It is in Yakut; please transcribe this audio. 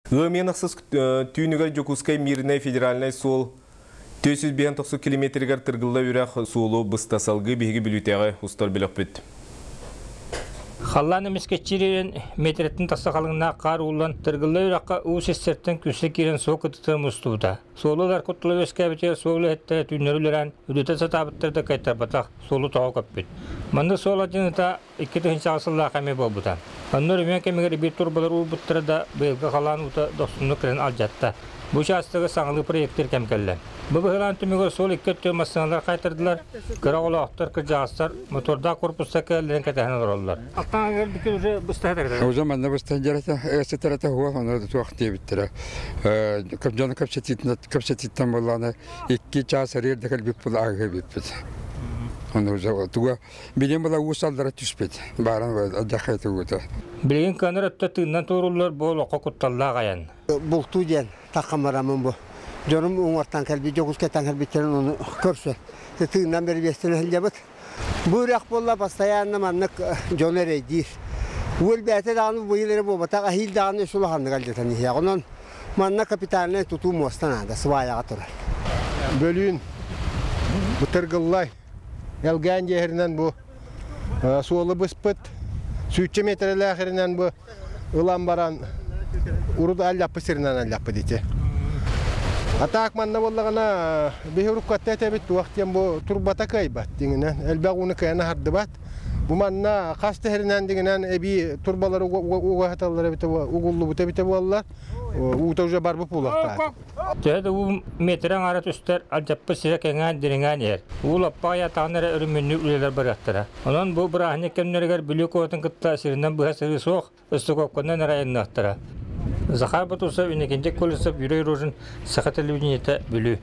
Ыам ахсыс түүнүгэр Дьокуускай Мирнэй федеральнай суол 459 километригэр Тыргылла үрэх суолу быста салгыы биһиги Бүлүүтээҕи устар бөлөхпүт. Халлаан эмискэччи ириэрэн, миэтэрэттэн тахса халыҥнаах хаар ууллан, Тыргылла үрэххэ уу сиссэртэн күүскэ киирэн суол кытыытыгар мустубута. Суолу ылар куттала үөскээбитигэр суол үлэһиттэрэ түүннэри үлэлээн, үлэтэ сатаабыттара да кыайтарбатах, суолу тоҕо көппүт. Маннык суол алдьаныыта 2008 сыллаах эмиэ буолбута. Онно өрөмүөн кэмигэр биир турбалар уурбуттара да, быйылгы халаан уута дохсуннук кэлэн алдьатта. Бу учаастагы саҥалыы проектир кэм кэллэ. Бу быһылаан түмүгэр суол икки өттүгэр массыыналар хайтардылар, кыра оҕолоохтор, кырдьаҕастар мотордаах корпуста кэлэллэрин кэтэһэн олороллор. Аттаҥыгар бүкүн уже быстаһа Уже манна быстан дьарата, эсетэрэтэ хуа, ону туох диэбиттэрэ. Дьону кэпсэтииттэн буоллаҕына 2 чаас арыыр да кэлбит була аҕыһы биппит. Ону уже туга Билим була уус аллара түспүт. Бааран алдьархай тугута. Билигин кыанар өттө тыыннан туоруллар бу олоххо кутталлаах айан. Бултуу диэн таххамарамын бу. Дьонум уҥуортан кэлбит, Дьокуускайтан кэлбиттэрин ону көрсө. Тыыннан бэрибиэстэн сылдьабыт. Бу үрэх буолла постоянно маннык дьону эрэйдиир. Уөл бэйэтэ даҕаны быйыл эрэ буолбатах, эһиил даҕаны үс улаханнык алдьатан иһиэх. Онон манна капитальнай тутуу муоста наада, сваяҕа турар. Бөлүүн Бытыргыллай Элгээн дьиэһэринэн бу суолу быспыт, сүүччэ миэтэрэлээх иринэн бу ылан баран урут аллаппыт сиринэн аллаппыт ити. А так манна буоллаҕына биһи уруккатта этэбит туох диэн бу турбата кыайбат дьиҥинэн элбэх ууну кыайан аһардыбат. Бу манна хас тэһэринэн дьиҥинэн эбии турбалары угаһаталлар эбитэ угуллубута эбитэ буоллар уута уже барбыт буолуохтаах. Төһө да уу миэтэрэ аҥаара түстэр, алдьаппыт сирэ кэҥээн, дириҥээн иһэр. Уу лаппа айаатаҕына эрэ өрүмүннүү үлэлэр барыахтара. Онон бу бырааһынньык кэмнэригэр Бүлүү куоратын кытта сиринэн быһа сырыы суох, ыстыкуопканан эрэ айанныахтара. Захар Бутусов, Иннокентий Колесов, Юрий Рожин, Саха телевидениетэ, Бүлүү.